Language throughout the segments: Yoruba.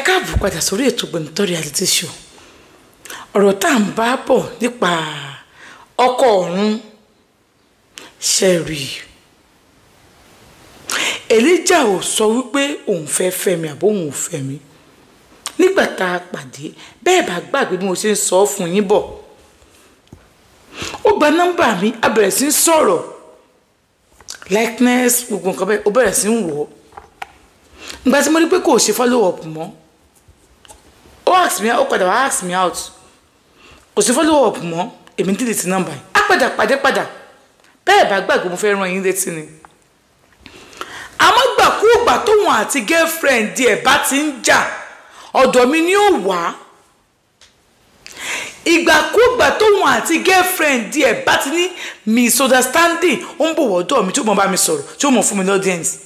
Káàbọ̀ padà sórí ètò Gbẹnutọ́ Reality Show. Ọ̀rọ̀ tá à ń bá bọ̀ nípa ọkọ ọ̀run ṣẹ̀rí. Elijah ò sọ wípé òun fẹ́ fẹ́ mi àbó òun ò fẹ́ mi. Nígbà tá a pàdé, bẹ́ẹ̀ bá gbàgbé bí mo ṣe ń sọ fún yín bọ̀. Ó gba nọ́mbà mi, a bẹ̀rẹ̀ sí ń sọ̀rọ̀. Likeness, gbogbo nǹkan bẹ́ẹ̀, ó bẹ̀rẹ̀ sí ń wọ̀ ọ́. Ìgbà tí mo rí pé kò ṣe follow up mọ́, ó ask me, ó padà wá ask me out. Kò sí follow up mọ́, èmi delete nọ́mbà yìí. Á padà pàdé padà. Bẹ́ẹ̀ bá gbàgbé mo fẹ́ rán yín létí ni. Àmọ́ gbàkúùgbà tóun àti girlfriend ẹ̀ bá ti ń jà, ọ̀dọ̀ mi ni ó wà. Ìgbàkúùgbà tóun àti girlfriend ẹ̀ bá ti ní misunderstanding, ó ń bọ̀ wọ́dọ̀ mi tí ó mọ̀ bá mi sọ̀rọ̀, tí ó mọ̀ fún mi l'audience.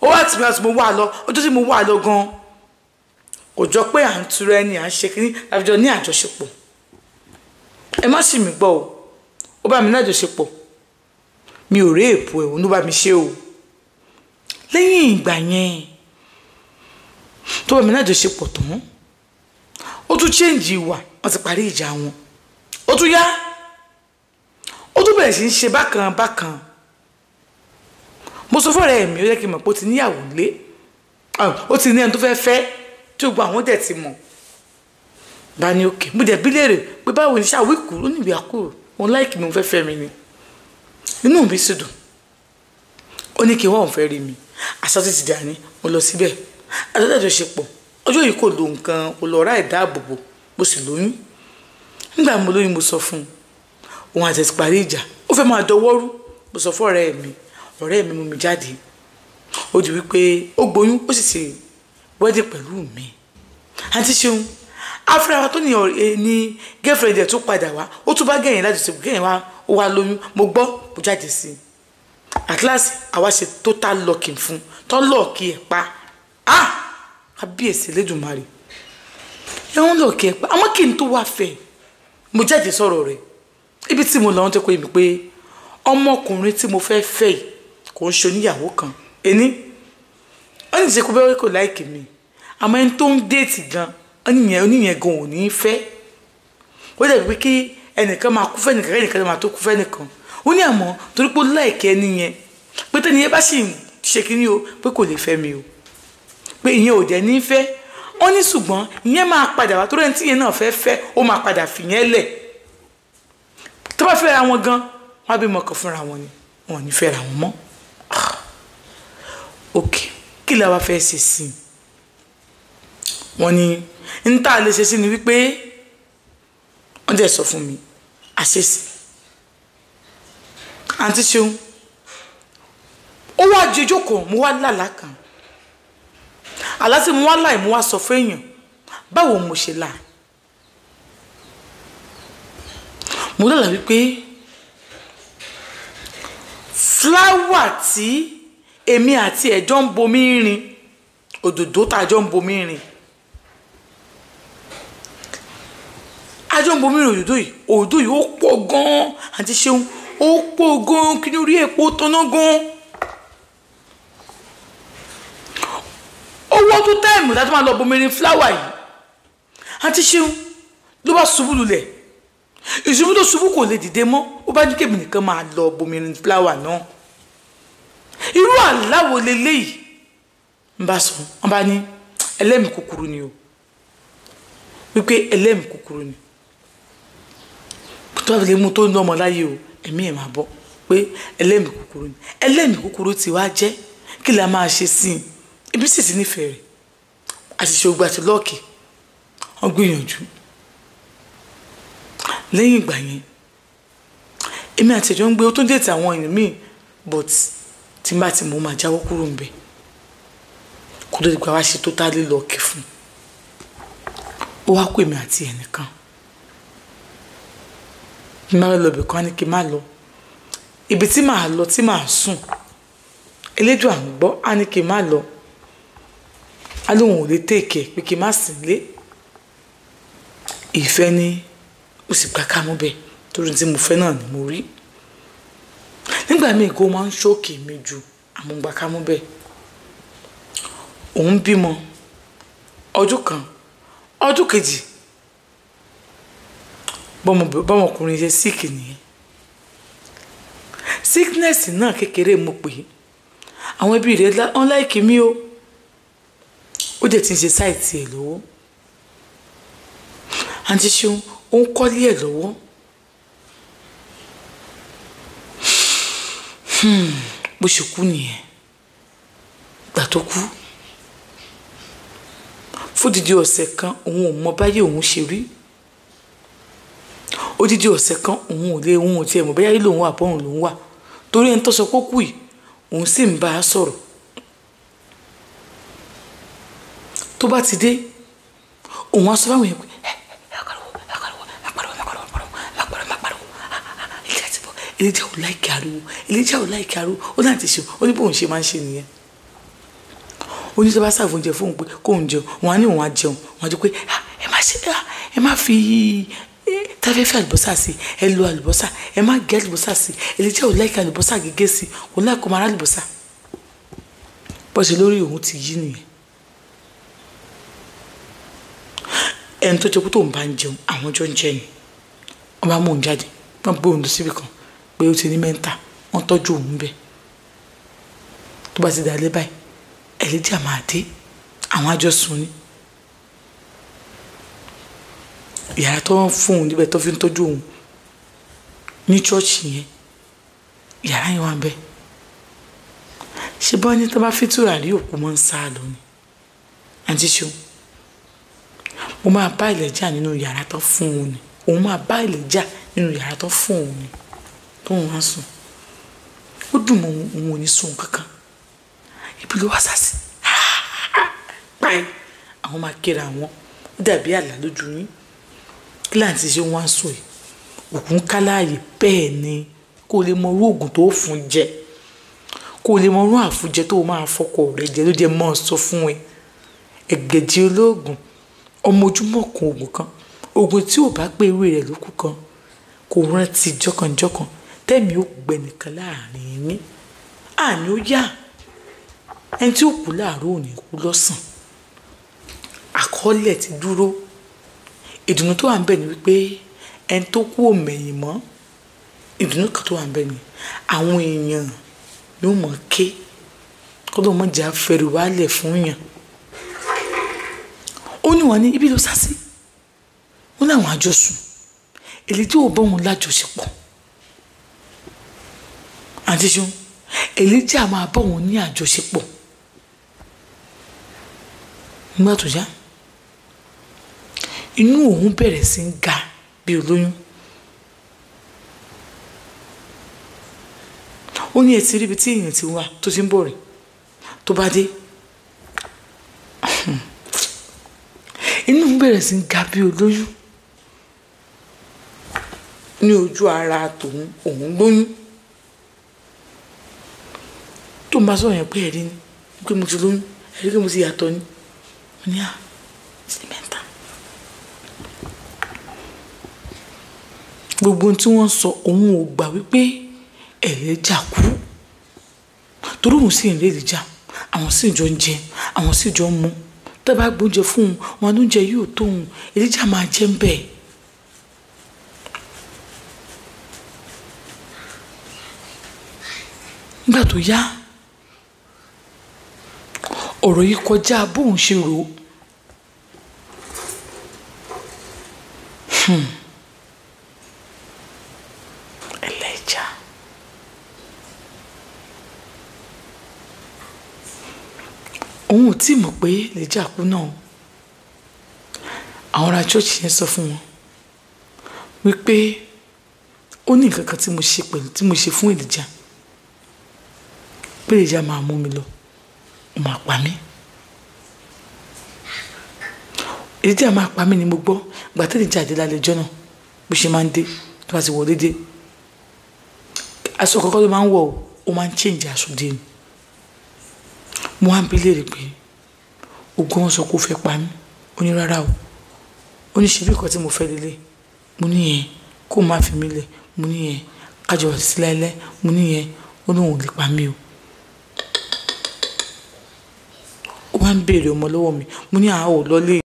Ó wá tì mí láti mo wà lọ, ọjọ́ tí mo wà lọ gan-an. Kò jọ pé à ń tura ẹni, à ń ṣe kínní, àfijọ́ ní àjọṣepọ̀. Ẹ má sì mí gbọ́ o, ó bá mi ní àjọṣepọ̀. Mi ò rí èèpo ẹ̀, òun ló bá mi ṣe o. Lẹ́yìn ìgbà yẹn tó bá mi ní àjọṣepọ̀ tán, ó tún change ìwà, wọ́n ti parí ìjà wọn. Ó tún yá, ó tún bẹ̀rẹ̀ sí í ṣe bákan bákan. Mo sọ fún ọ̀rẹ́ mi, ó yẹ kí n mọ̀ pé ó ti níyàwó lé, ó ti ní ẹni tó fẹ́ fẹ́, tí gbogbo àwọn dẹ̀ ti mọ̀. Bá ní òkè, mo dẹ̀ bí léèrè pé báwo ni ṣáà wíkú, ó ní ìwé àkúrò, òun láìkí mi, òun fẹ́ fẹ́ mi ni. Inú mi sì dùn. Ó ní kí wọ́n òun fẹ́ rí mi. Aṣọ tí ti dà ní, mo lọ síbẹ̀. Àjọṣepọ̀, ọjọ́ yìí kò lo nǹkan, kò lọ ra ìdáàbòbò, mo sì lóyún. Nígbà mo lóyún, mo sọ fún un, òun àti ẹ̀ ti parí ìjà, ó fẹ́ máa dọwọ́rú. Mo sọ fún ọ̀rẹ́ mi, ọ̀rẹ́ mi mú mi jáde. Ó di wípé ó gboyún, ó sì ṣe wedding pẹ̀lú mi. Àǹtí Ṣeun, after tó ní ní girlfriend ẹ̀ tún padà wá, ó tún bá gẹ̀yìn láti ṣe gẹ̀yìn wá, ó wá lóyún. Mo gbọ́, mo jáde sí i. At last, àwa ṣe total locking fún, tán lock ẹ̀ pa. Ah! Kábíyèsí Elédùmarè. Ẹ ń lock ẹ̀ pa. Àmọ́ kí n tó wá fẹ́, mo jáde sọ̀rọ̀ rẹ̀. Ibi tí mo lọ, wọ́n ti kọ́ mi pé ọmọkùnrin tí mo fẹ́ fẹ́ yìí kò ń ṣe oníyàwó kan. Ení, ó ní ìṣe kó bẹ́ẹ̀ kò like mi. Àmọ́ ẹni tó ń date gan, oníyẹn gan ò ní fẹ́. Ó dàbí pé kí ẹnìkan máa kú fẹ́ nìkan, ẹnìkan máa tó kú fẹ́ nìkan. Ó ní àmọ́ torí pé ó like ẹni yẹn, pé tẹ́ni yẹn bá sì ń ṣe kíní o, pé kò lè fẹ́ mi o. Pé ìyẹn ò dẹ̀ ní fẹ́. Ó ní ṣùgbọ́n ìyẹn máa padà wá torí ẹni tí ìyẹn náà fẹ́ fẹ́, ó máa padà fìyẹn lẹ̀. Tó bá fẹ́ra wọn gan, wọ́n á bímọ kan fúnra wọn ni, wọn ò ní fẹ́ra wọn mọ́. Ok, kí la wá fẹ́ ṣe sí i? Wọ́n ní n tá a lè ṣe sí ni wípé wọ́n dẹ̀ sọ fún mi, àṣeṣe. Àǹtí Ṣeun, ó wá di ọjọ́ kan, mo wá lálàá kan. Àlá tí mo wá láì mo wá sọ fún èèyàn, báwo mo ṣe là? Mo lálàá wípé fúláwà tí èmi àti ẹ̀ jọ ń bomi rin, òdòdó tá a jọ ń bomi rin. A jọ ń bomi rin òdòdó yìí, òdòdó yìí ó pọ̀ gan-an, Àǹtí Ṣeun, ó pọ̀ gan-an, kí ni orí epo tanná gan-an. Ó wọ́n tó táìmù tá a tó máa lọ bomi rin fúláwà yìí. Àǹtí Ṣeun ló bá ṣubú lulẹ̀. Ìṣubú tó ṣubú kò lè dìde mọ́, ó bá ní kébì nìkan máa lọ bomi rin fúláwà náà. Irú àlá wo leléyìí? Ń bá sọ, wọ́n bá ní ẹlẹ́mìí kúkúrú ni o. Wípé ẹlẹ́mìí kúkúrú ni. Tó bá fi lè mú tó ń lọ́mọ láyé o, ẹ̀mí ẹ̀ máa bọ́ pé ẹlẹ́mìí kúkúrú ni. Ẹlẹ́mìí kúkúrú ti wá jẹ́, kí la máa ṣe sí i? Ibi sì ti nífẹ̀ẹ́ rẹ̀. Àṣìṣe ogun àti lọ́ọ̀kì, wọ́n gbìyànjú. Lẹ́yìn ìgbà yẹn, èmi àti ẹ̀jọ̀ ń gbé, ó tún date àwọn èèyàn míì, but tí n bá ti mọ̀, ó máa jáwọ́ kúrò ńbẹ̀. Kó tó di pé wá ṣe totally lock fún un. Ó wá kó èmi àti ẹnìkan. Bí n bá lọ ibì kan, á ní kí n má lọ. Ibi tí màá lọ tí màá sùn, Elédùà ń gbọ́, á ní kí n má lọ. Á lóun ò lè take ẹ̀ pé kí n má sìn lé. Ìfẹ́ ni ó sì gbá kámú bẹ́ẹ̀ torí tí mo fẹ́ náà ni mo rí. Nígbà míì kó máa ń ṣókè mi ju àmọ́ gbá kámú bẹ́ẹ̀. Òun bímọ. Ọdún kan, ọdún kejì, bọ́mọkùnrin ṣe síìkì nìyẹn. Sickness náà kékeré mo pè é. Àwọn ẹbí rẹ̀ wọ́n láìkí mi o. Ó dẹ̀ ti ń ṣe sáìtì ẹ̀ lọ́wọ́. Àǹtí Ṣeun, ó ń kọ́lé ẹ̀ lọ́wọ́. Bó ṣe kú nìyẹn. Ìgbà tó kú, fódìdí ọ̀sẹ̀ kan òun ò mọ báyé òun ṣe rí. Odidi ọ̀sẹ̀ kan òun ò lè, òun ò tiẹ̀ mọ̀ bóyá ilé òun wà bọ́run lòun wà. Torí ẹni tó sọ pé ó kú yìí, òun sì ń bá a sọ̀rọ̀. Tó bá ti dé, òun á sọ fáwọn èèyàn pé ẹ pariwo, ẹ pariwo, ẹ pariwo, ẹ pariwo, ẹ pariwo, ẹ pariwo. Elijah ti bọ̀, Elijah ò láìkí ariwo, Elijah ò láìkí ariwo. Ó náà ti ṣe, ó ní bóun ṣe máa ń ṣe nìyẹn. Ó ní tó bá ṣàfù oúnjẹ fóun pé kóun jẹun, wọn á ní òun á jẹun, wọn á jẹ pé ẹ má ṣe, ẹ má fi táfẹ́fẹ́ àlùbọ́sà sí, ẹ lo àlùbọ́sà, ẹ má gé àlùbọ́sà sí. Elijah ò láìka àlùbọ́sà gígé sí, kò láìka ọmọ ará àlùbọ́sà. Bọ́sẹ̀ lórí òun ti yí nìyẹn. Ẹni tó jẹ kó tó ń bá ń jẹun, àwọn jọ ń jẹ ni. Wọ́n bá mú òun jáde, wọ́n gbé òun lọ síbi kan pé ó ti ní mẹ́ńtà, wọ́n tọ́jú òun bẹ́ẹ̀. Tó bá ti dà lé báyìí, Elijah máa dé, àwọn àjọ sùn ni. Yàrá tó ń fún òun níbẹ̀ tó fi ń tọ́jú òun ní ṣọ́ọ̀ṣì yẹn, yàrá yẹn wà bẹ́ẹ̀. Ṣé bá ní tó bá fi tùràrí òkú mọ́ ń sá lọ ni? Àǹtí Ṣeun, mo máa bá Elijah nínú yàrá tó fún òun ni. Òun máa bá Elijah nínú yàrá tó fún òun ni. Tóun wá sùn. Ó dùn mọ́ òun, òun ò ní sùn kankan. Ibi ló wá sá sí. Báyìí, àwọn máa kíra wọn. Ó dàbí àlá lójú yín. Kí láǹtí ṣe wọ́n á sùn yìí? Òkú ń ká láàyè bẹ́ẹ̀ ni. Kó lè mọ irú oògùn tó fún jẹ. Kó lè mọ irú àfúnjẹ tó máa fọkọ rẹ jẹ ló jẹ mọ́ ọ sọ fún ẹ. Ẹ̀gẹ̀dì olóògùn, ọmọ ojúmọ́ kan oògùn kan. Oògùn tí ò bá pé ewé rẹ̀ ló kú kan. Kò rántí jọkànjọkàn. Tẹ́mi ò gbẹ nìkan láàrin yín. Àní ó yá. Ẹni tí ó kú láàárọ̀ ò ní kú lọ́sàn. Àkọọ́lẹ̀ ti dúró. Ìdùnnú tó wà ń bẹ̀ ni wípé ẹni tó kú ò mẹ̀yìn mọ́. Ìdùnnú kan tó wà ń bẹ̀ ni àwọn èèyàn ló mọ̀ ké. Kó ló mọ̀ jẹ́ afẹ́rù wálẹ̀ fún yàn. Ó ní wọ́n ní ibi ló sá sí. Ó ní àwọn àjọ sùn. Elijah ò bá òun lájọṣepọ̀. Àǹtí Ṣeun, Elijah máa bá òun ní àjọṣepọ̀. Nígbà tó yá, inú òun bẹ̀rẹ̀ sí ń ga bí olóyún. Ó ní ẹ ti ríbi tí èèyàn ti wà tó ti ń bọ̀ rìn. Tó bá dé, inú òun bẹ̀rẹ̀ sí ń ga bí olóyún. Ní ojú ara tòun, òun lóyún. Tó ń bá sọ̀rọ̀ yẹn pé ẹ̀rí ni, pé mo ti lóyún, ẹ̀rí pé mo ti yàtọ̀ ni. Mo ní à, sí mẹ́ta. Gbogbo ohun tí wọ́n sọ, òun ò gbà wípé Elijah kú. Torí òun sì ń rí Elijah, àwọn sì jọ ń jẹ, àwọn sì jọ ń mu. Tó bá gbóúnjẹ fún òun, wọn lóúnjẹ yóò tó òun, Elijah máa jẹ ń bẹ́ẹ̀. Nígbà tó yá, ọ̀rọ̀ yìí kọjá bóun ṣe rò ó. Elijah. Òun ò tí mọ̀ pé Elijah kú náà. Àwọn ará church yẹn sọ fún wọn wípé ó ní nǹkan kan tí mo ṣe pẹ̀lú tí mo ṣe fún Elijah. Pé Elijah máa mú mi lọ, ó máa pa mí. Elijah máa pa mí ni mo gbọ́. Ìgbà tí Elijah dé lálẹ́ ọjọ́ náà, bó ṣe máa ń dé, tó bá ti wọlé dé. Aṣọ kọ́kọ́ ló máa ń wọ̀ o, ó máa ń change aṣọ dé ni. Mo wá ń bi léèrè pé ogun wọn sọ pé ó fẹ́ pa mí. Ó ní rárá o. Ó ní ṣe bí nǹkan tí mo fẹ́ lélẹ̀. Mo ní yẹn kó má fi mí lẹ̀. Mo ní yẹn ká jọ wà títí láéláé. Mo ní yẹn ó ní òun ò lè pa mí o. Ó Ó wá ń béèrè ọmọ lọ́wọ́ mi. Mo ní àwọn ò lọlé.